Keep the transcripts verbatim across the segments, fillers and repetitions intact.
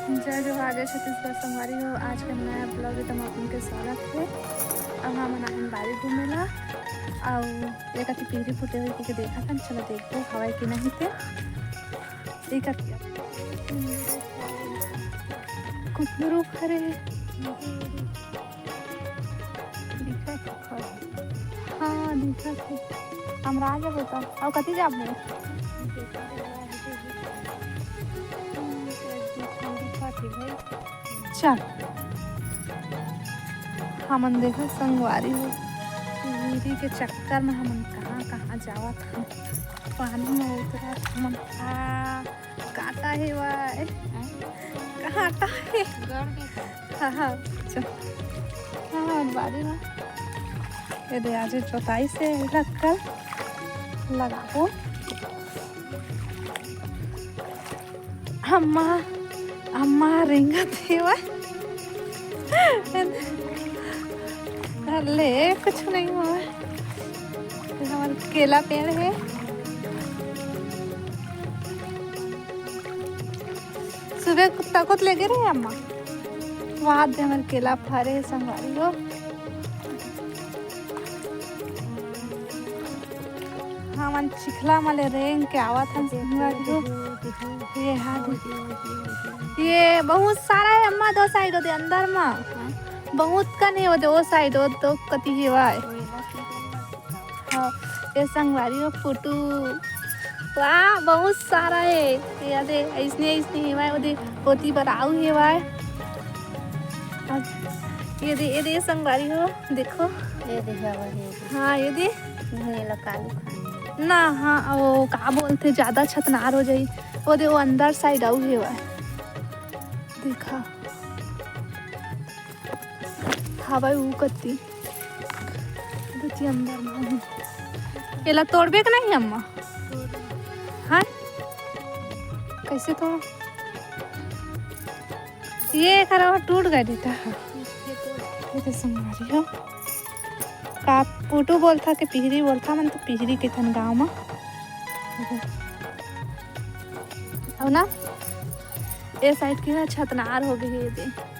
जय जोहार, जय छत्तीसगढ़ संगवारी हो। आज के नया vlog में तुम अपन के स्वागत है। अब हमन आए हन बारी घूमे ला, अउ एक अति पीढ़ी फूटे हुई के देखा थन। चलो देखो हवाई की नहीं थे। एक अति कुछ रूप हरे। दिखत हे। हाँ, दिखत हे। हम राजा बता। अउ कति जाबो? चल। हमन देखा संगवारी हो। पीढ़ी के चक्कर में हमन कहाँ कहाँ जावत हन। पानी में उतरत हमन। आ, कांटा हे वाय। कांटा हे। गड़ के का? हाँ, हाँ, चल। हाँ, बारी में। ये दे, आज जोताई से लक्कड़ लगाबो। अम्मा, अम्मा रेंगत हे वाय। ले, कुछ नहीं हुआ। ये हमर केला पेड़ हे। सुबह कुत्ता को लेगे रहे अम्मा। वहाँ दे हमर केला फरे हे संगवारी हो। हमन चिखला म ले रेंग के आवत हन संगवारी हो। ये हा दे। ये बहुत सारा हे अम्मा, दो side होते अंदर म। बहुत कन हे होते, ओ side हो तो कति हेवय। हाँ, ये संगवारी हो फोटो। वाह, बहुत सारा हे। ये दे, ऐसने, ऐसने हेवय, ओदे, ओती बर आऊ हेवय। अब ये दे, ये दे संगवारी हो, देखो। ये दे, हवा हे। हाँ, ये दे। नहीं, ये ला कालू खाए। ना, हाँ, वो का बोलते, ज्यादा छतनार हो जाई। वो दे, वो अंदर side आऊ हेवय। देखा। हवय ऊ कति। कति अंदर में हे। एला तोड़बे के नहीं अम्मा? हाँ? कैसे तोड़? ये एकर टूट गए बेटा। ये तो संगवारी हो। का पुटू बोलथा के पिहरी बोलथा, मन तो पिहरी के थन गाँव में। अब ना, ए side के ना छतनार हो गए हे दे।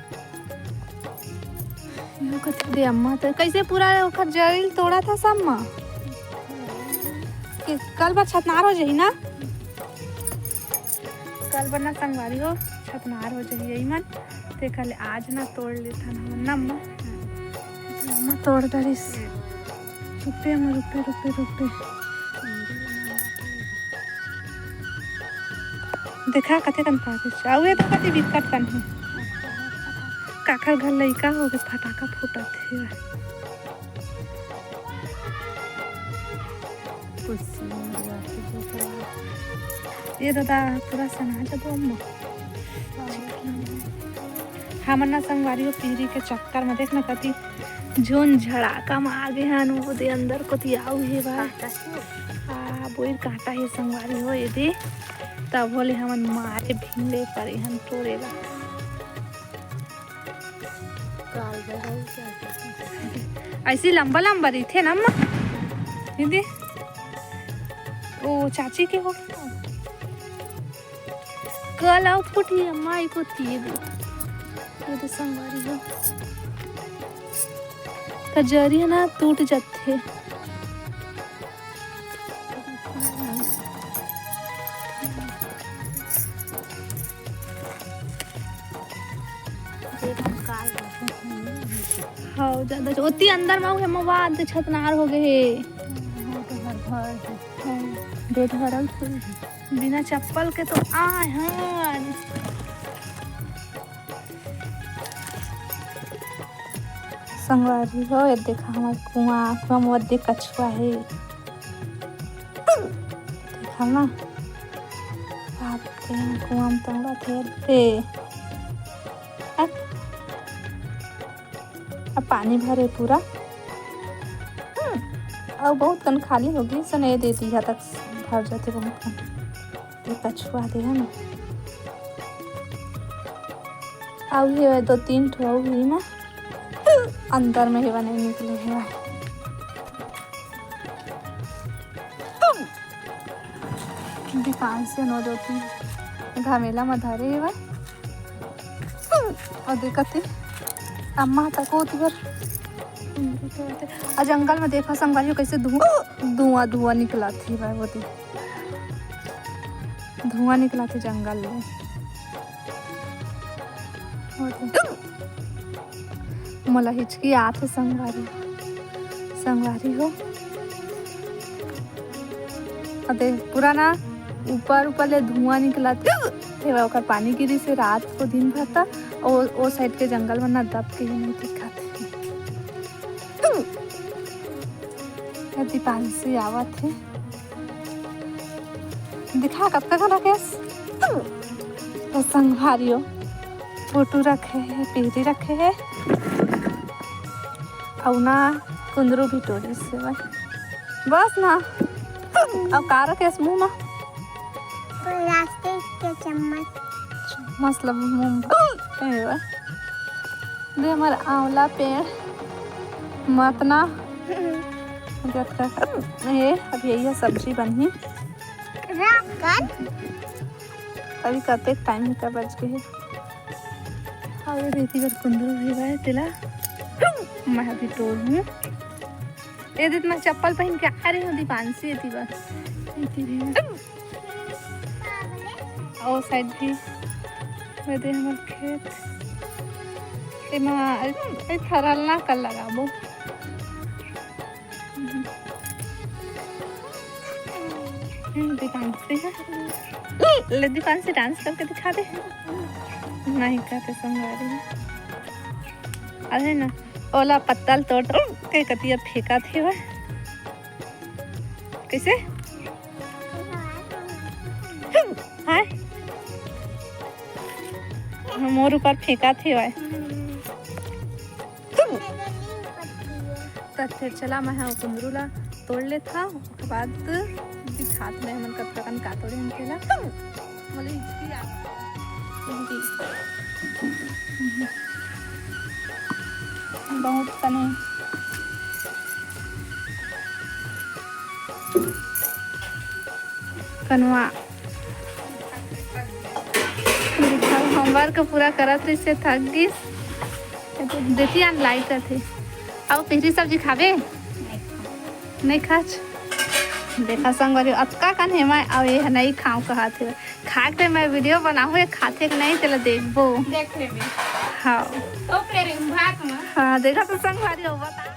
यो कथे दे अम्मा, तो कैसे पूरा ओखर जरिल तोड़ा था सब माँ? कि कल बर छतनार हो जाही ना? कल बर ना संगवारी हो, छतनार हो जाही यही मन। ते कल आज ना तोड़ लेथन हमन ना अम्मा। अम्मा तोड़ डरिस। रुपे अम्मा, रुपे, रुपे, रुपे। देखा कते कन पाके। अउ ये तो कति बिकट कन हे। काखर घर लइका हो के फटाका फूटत हे। ये दादा पूरा सना जबो अम्मा। हमन ना संगवारी हो पीरी के चक्कर में देख ना कति झुन झड़ाका में आगे हन, वो दे अंदर कोती आऊ हे बा। आ, बोइर कांटा हे संगवारी हो, ये दे। तब होले हमन मारे भिंगले परे हन तोरे ला। ऐसी लंबा लंबा रहिथे ना अम्मा, ये दे। ओ चाची के हो। कल आउ फूटी अम्मा, एको तीर। ये तो संगवारी हो। कजरी है ना, टूट जाथे। हाँ, ज्यादा ओती अंदर में हे, मवाद छतनार हो गए हे। हाँ, तो हर घर है। हाँ। दो धरल थोड़ी है। बिना चप्पल के तो आए हन। संगवारी हो, ये देखा हमर कुआं, कुआं में ओदे कछुआ हे। देखा ना, आपके यहाँ कुआं में तंगड़ा थे रे। अब पानी भरे पूरा। हम्म, अउ बहुत कन खाली होगी, सने दे दिया तक भर जाते बहुत कन। ये कछुआ दे है ना। अउ ये दो तीन ठो अउ भी ना अंदर में हेवा नहीं निकले हेवा। दुकान से नो दो तीन घमेला में धरे हेवा। अउ देखत हे, अम्मा तक होती बर। अउ जंगल में देखा संगवारी हो, कैसे धुआं, धुआं, धुआं निकलत हे भाई, वो दे। धुआं निकलत हे जंगल में। वो दे। मोला हिचकी आत हे संगवारी, संगवारी हो। अउ देख, पूरा ना ऊपर, ऊपर ले धुआं निकलत हे। ओकर पानी गिरिस हे रात को दिन भर त, ओ, ओ side के जंगल में ना दब के ही नहीं दिखत हे। ये दीपांशी आवत हे। दिखा कतका का राकेश? तो संगवारी हो, फोटो रखे हे, पीढ़ी रखे हे, अउ ना कुंदरू भी टोरिस हे भाई। बस ना, अउ का रखे हे मुंह में? प्लास्टिक के चम्मच। चम्मच ल मुंह में। ए भाई। दे हमर आंवला पेड़ मतना जतका ए, अब यही सब्जी बनही। रात कर। अभी कतेक टाइम हे, का बज गए हे? अउ ये दीदी बर कुंदरू भी हे, तेला मैं अभी तोड़हूँ। ये दीदी मैं चप्पल पहन के आ रही हूँ दीपांशी, ये दीदी बर। ये दीदी बर। अउ side भी, ये दे हमर खेत। एमा, ए, फरल ना कर लगाबो। हम्म, दीपांशी हे। ले, दीपांशी dance करके दिखा दे। नहीं करते संगवारी। अरे ना, ओला पत्तल तोड़, तोड़ के कतिया फेंकत हे वह। कैसे? हाय। मोर ऊपर फेंकत हे वह। त फेर चला, मैं हा कुंदरू ला तोड़ लेत हव, ओकर बाद दिखात मैं हमन कतका कन का तोड़े हन तेला। मोला हिचकी आ-, बहुत कने कनवा। होमवर्क पूरा करत रहिस हे, थक गिस। देती आन लाई करथे। अउ पिहरी सब्जी खाबे? नहीं खाच। देखा संगवारी, अतका कन हे मैं, अउ ये नहीं खाऊं कहत हे। खा के मैं video बनाहूं, ये खाथे कि नहीं, तेला देखबो। देख लेबे। हाँ। तो फिर भात में। हाँ, देखा तो संगवारी हो, बता।